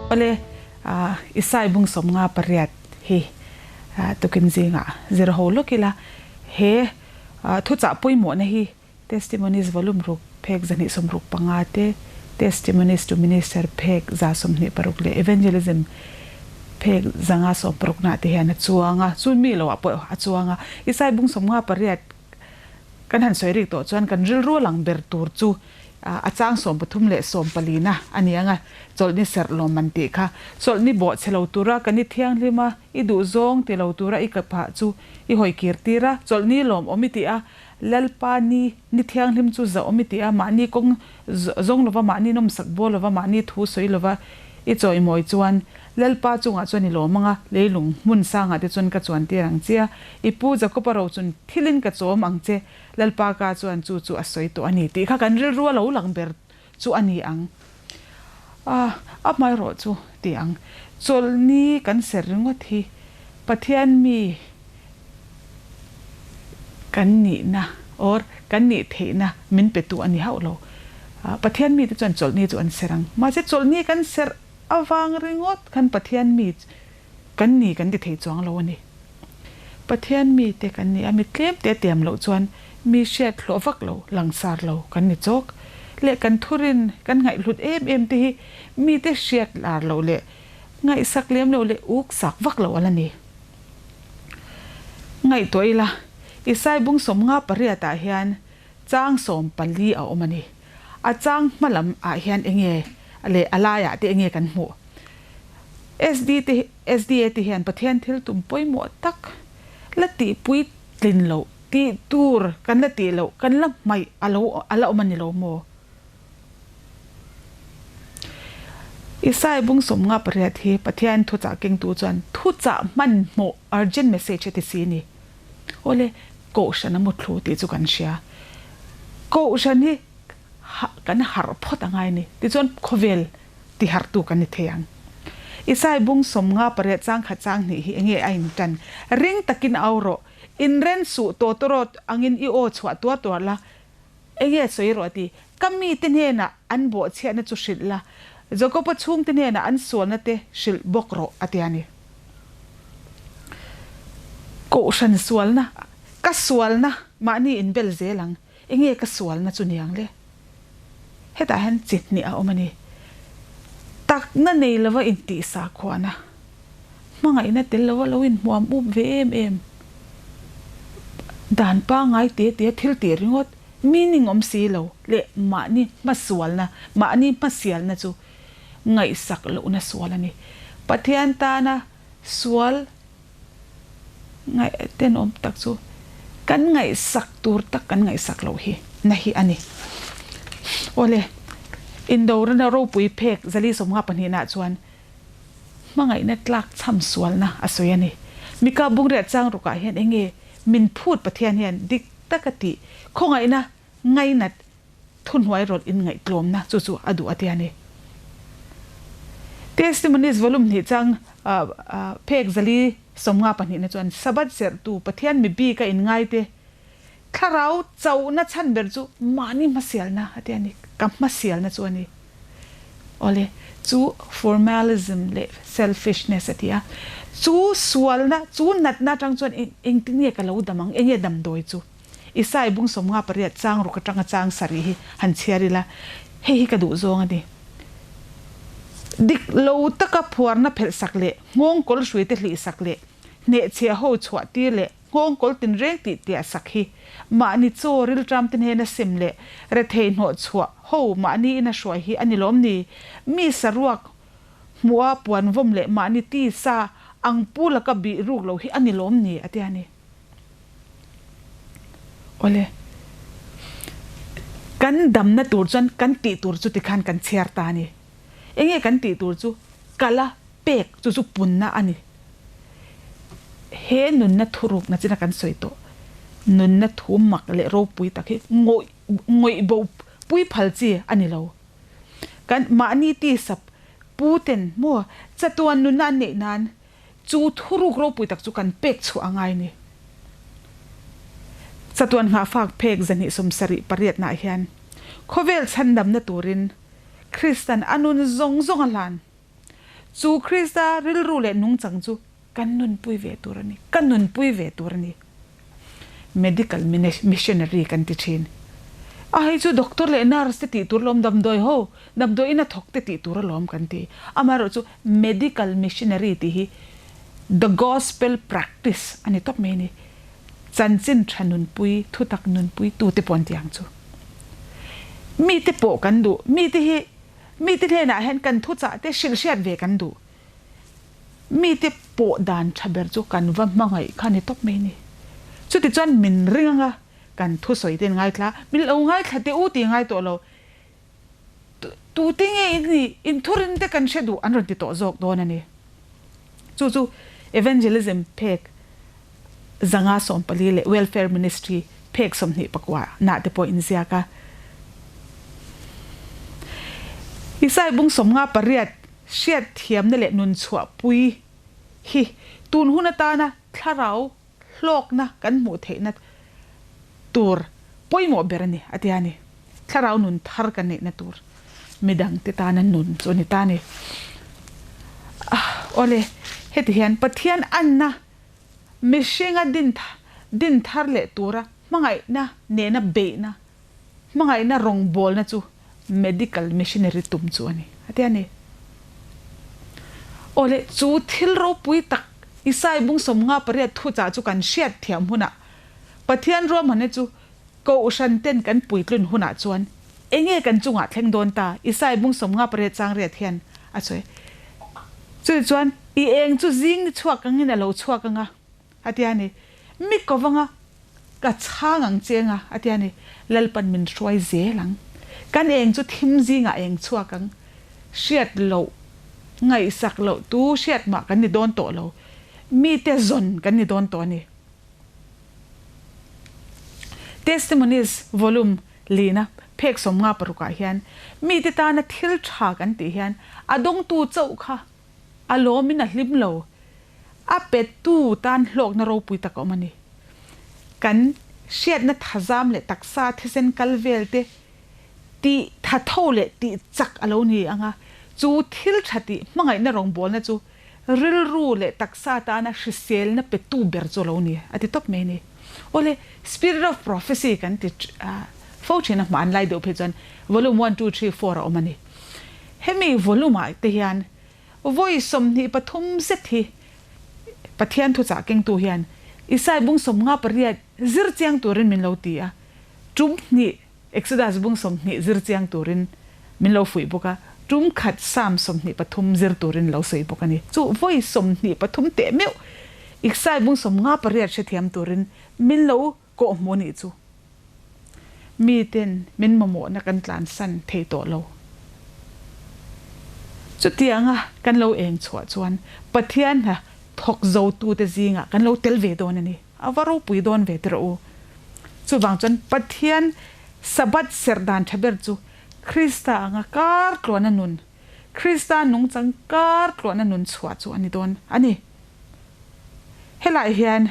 Awle, Isai bung 58 hi tukin zingah zir ho lawk ila, he thuchah pawimawhna hi Testimonies Volume ruk phek 265 te, Testimonies to Minister phek 126 leh Evangelism phek 560 nah te hian a chuang a, chun mi loah pawh a chuang a. Isai bung 58 kan han sawi rik tawh chuan kan rilru lang ber tur chu a chang 13 leh 14 na a ni ang a, chawlhni serh lawm an tih kha. Chawlhni bawh chhe lo tura kan i thianghlim a, i duhzawng ti lo tura i ka phah chu i hawi kir tir a, chawlhni lawmawm i tih a, Lalpa ni, ni thianghlim chu zahawm i ti a, mahni kawng zawng lova, mahni nawmsak bawl lova, mahni thu sawi lova i chawimawi chuan Lalpa chungah chuan i lawm ang a, leilung hmun sangah te chuan ka chuan tir ang che a, i pu Jakoba ro chun thilin ka chawm ang che, Lalpa ka chuan chu chu a sawi tawh a ni tih kha kan rilru a lo lang ber chu a ni ang. A, a hmaerawh chu ti ang. Chawlhni kan ser ringawt hi Pathian mi kan nihna or kan nih theihna min petu a ni hauh lo. Pathian mite chuan chawlhni chu an ser ang. Mahse chawlhni kan ser avang ringawt khan Pathian mi kan ni kan ti thei chuang lo a ni. Pathian mite kan ni a, mi tlem te tiam loh chuan mi hriat hlawh vak lo, langsar lo kan ni chawk. Leh kan thurin kan ngaihhlut em em te hi mite hriat lar loh leh ngaihsak lem loh leh uk sak vak loh a la ni. Ngaihtuah ila, Isai bung 58 ah hian chang 14 a awm a ni. A chang hma lam ah hian enge leh a lai ah te enge kan hmuh? SD te SDA te hian Pathian thil tum pawimawh tak la tihpui tlin loh, tih tur kan la tih loh, kan la hmaih a lo a la awm a ni lo maw? Isai bung 58 hi Pathian thuchah kengtu chuan thuchah hmanhmawh, urgent message, a ti si ni. Awle, Kohhran a mutthlu tih chu kan hria. Kohhran hi kan harh phawt a ngai a ni. Tichuan khawvel tiharhtu kan ni thei ang. Isai bung 58 chang khat chang hnih hi enge a intan? Ring takin au rawh, inren suh tawtawrawt angin i aw chhuah tuar tuar la, Enge sawi rawh a ti. Ka mite hnenah an bawhchhiatna chu hrilh la, Jakoba chhungte hnenah an sualna te hrilh bawk rawh a ti a ni. Kohhran sualna, Ka sualna mahni inbel zel ang, enge ka sualna chu niang le? Hetah hian chi hnih a awm a ni. Takna nei lova intihsa khuana, hmangaihna tel lova lo inhmuam up ve em em, dan pangngai te te thil tih ringawt, meaning awm si lo leh mahni hmasualna, mahni hmasialna chu ngaihsak lohna sual a ni. Pathian tana sual ngaih tenawm tak chu kan ngaihsak tur tak kan ngaihsak loh hi na hi a ni. Awle, Indorana ropui phek 452 nah chuan hmangaihna tlak chham sualna a sawi a ni. Mika bungriat chang rukah hian enge min phut Pathian hian dik taka tih khawngaihna ngainat thuhnuai rawlh inngaihtlawmna chu chu a duh a ti a ni. Testimonies Volume hnih chang phek 452 na chuan Sabbath serhtu Pathian mi bika inngaite thlarau chauhna chhan ber chu mahni hmasialna a ti a ni. Ka hmasialna chu a ni. Awle, chu formalism leh selfishness a ti a. Chu sualna, chu natna atang chuan engtin nge ka lo dam ang, enge damdawi chu? Isai bung 58 chang ruk atanga chang sarih hi han chhiar ila, hei hi ka duh zawng a ni. Dik lo taka phuarna phelh sak leh nghawng kawl hrui te hlih sak leh hnehchhiah ho chhuah tir leh nghawng kawl tinreng tih tiah sak hi mahni chaw rilṭam te hnena sem leh rethei hnawh chhuah ho mahni ina hruai hi a ni lawm ni? Mi saruak hmuha puan vawm leh mahni ti sa ang pu laka bih ruk lo hi a ni lawm ni? a ti a ni. Awle, kan damna tur chuan kan tih tur chu tikhan kan chhiar ta a ni. Enge kan tih tur chu kala pek chu chu punna a ni. He nunna thurukna china kan sawi tawh, nunna thu mak leh ropui tak hi ngawih ngawih bo pui phal chi a ni lo. Kan mahni tisap pu ten maw chatuan nunna an neih nan Chu thuruk ropui tak chu kan pek chhuah a ngai ni. Chatuan nghahfak phek 278 nah hian khawvel chhandamna turin Kristan a nun zawng zawng a hlan. Chu Krista rilru leh nungchang chu kan nunpui ve tur a ni, ka nunpui ve tur a ni. Medical missionary kan ti thin. A hei chu doctor leh nurse te tih tur alawm, damdawi ho, damdawi ina thawk te tih tur alawm kan ti. Amaherawhchu medical missionary tih hi the gospel practice a ni tawp mai a ni. Chanchin tha nunpui, thutak nunpui tute pawh an ti ang chu. Mite pawh kan duh, mite hi mite hnenah hian kan thuchah te hrilh hriat ve kan duh. Mite pawh dan tha ber chu kan va hmangaih kha ni tawp mai ni. Chutichuan min ring anga kan thusawi te in ngaithla, min lo ngaithla teh u tih ngai tawh lo. Tute nge in nih, in thurin te kan hre duh an rawn ti tawh zawk dawn a ni. Chu chu Evangelism phek 514 leh Welfare Ministry phek 29 nah te pawh inziak a. Isai bung 58 hriatthiamna leh nunchhuahpui hi tun hun atana thlarau hlawkna kan hmuh theihna tur pawimawh ber a ni, a ti a ni. Thlarau nun thar kan neihna tur midangte tana nun chu a ni ta a ni. Awle, heti hian Pathian anna mihringa din din thar leh tura hmangaihna nena beihna, hmangaihna rawngbawlna chu medical missionary tum chu a ni, a ti a ni. Awle, chu thil ropui tak Isai bung 58 thuchah chu kan hriat thiam hunah Pathian ruahmanna chu Kohhran ten kan puitlun hunah chuan enge kan chungah thleng dawn ta? Isai bung 58 chang riat hian a sawi. Chutichuan chuan i eng chu zing ni chhuak angin a lo chhuak anga a ti a ni. Mi ko vanga ka chhang ang che anga a ti a ni. Lalpan min hruai zel ang. Kan eng chu thim zingah eng chhuak ang. Hriat loh, ngaihsak loh tu hriat mah kan ni dawn tawh lo. Mite zawn kan ni dawn tawh a ni. Testimonies Volume lina phek 56 ah hian mite tana thil tha kan tih hian a dawngtu chauh kha a lawmin a hlim lo, a pettu tan hlawkna ropui tak a awm a ni. Kan hriatna thazam leh taksa thisen kal vel te tih thatho leh tih chak a lo ni ang a, chu thil tha tih hmangaihna rawngbawlna chu Rilru leh taksa tana hriselna petu ber chu a lo ni, a ti tawp mai a ni. Awle, Spirit of Prophecy kan ti fo thin a, hmanlai deuh phei chuan Volume one, two, three, four a awm a ni. Hemi volume-ah te hian vawi 23 zet hi Pathian thuchah kengtu hian Isai bung 58 zir chiang turin min lo ti a, tum hnih Exodus bung 20 zir chiang turin min lo fuih bawk a, tum khat Psalm 23 zir turin lo sawi bawk a ni. Chu vawi 23 teh meuh Iksai bung 58 hrethiam turin min lo kawhhmuh a nih chu. Miten min mamawhna kan tlansan thei tawh lo. Chutianga kan lo eng chhuah chuan Pathian hna thawk zotute zingah kan lo tel ve dawn a ni. A va ropui dawn ve tirh u. Chuvang chuan Pathian Sabbath serh dan tha ber chu Krista anga kar tluahna nun, Krista nungchang kar tluahna nun chhuah chu a ni dawn a ni. Helai hian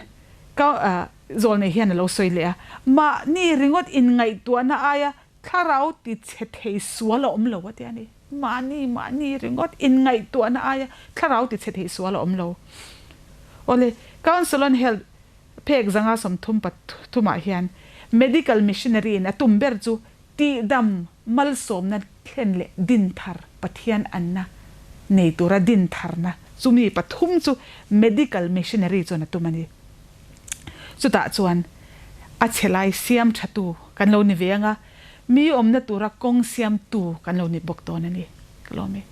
ka zawlnei hian a lo sawi leh a, mahni ringawt inngaihtuahna aia Thlarau ti chhe thei sual a awm lo a ti a ni. Mahni mahni ringawt inngaihtuahna aia thlarau ti chhe thei sual a awm lo. Awle, Council on Health phek 133 ah hian Medical Missionary in a tum ber chu tihdam malsawmna thlen leh dinthar Pathian anna nei tura dintharna chumi pathum chu Medical Missionary chuan a tum a ni. Chutah chuan a chhe lai siam thatu kan lo ni ve ang a, mi awmna tura kawng siamtu kan lo ni bawk dawn a ni. Ka lawm e.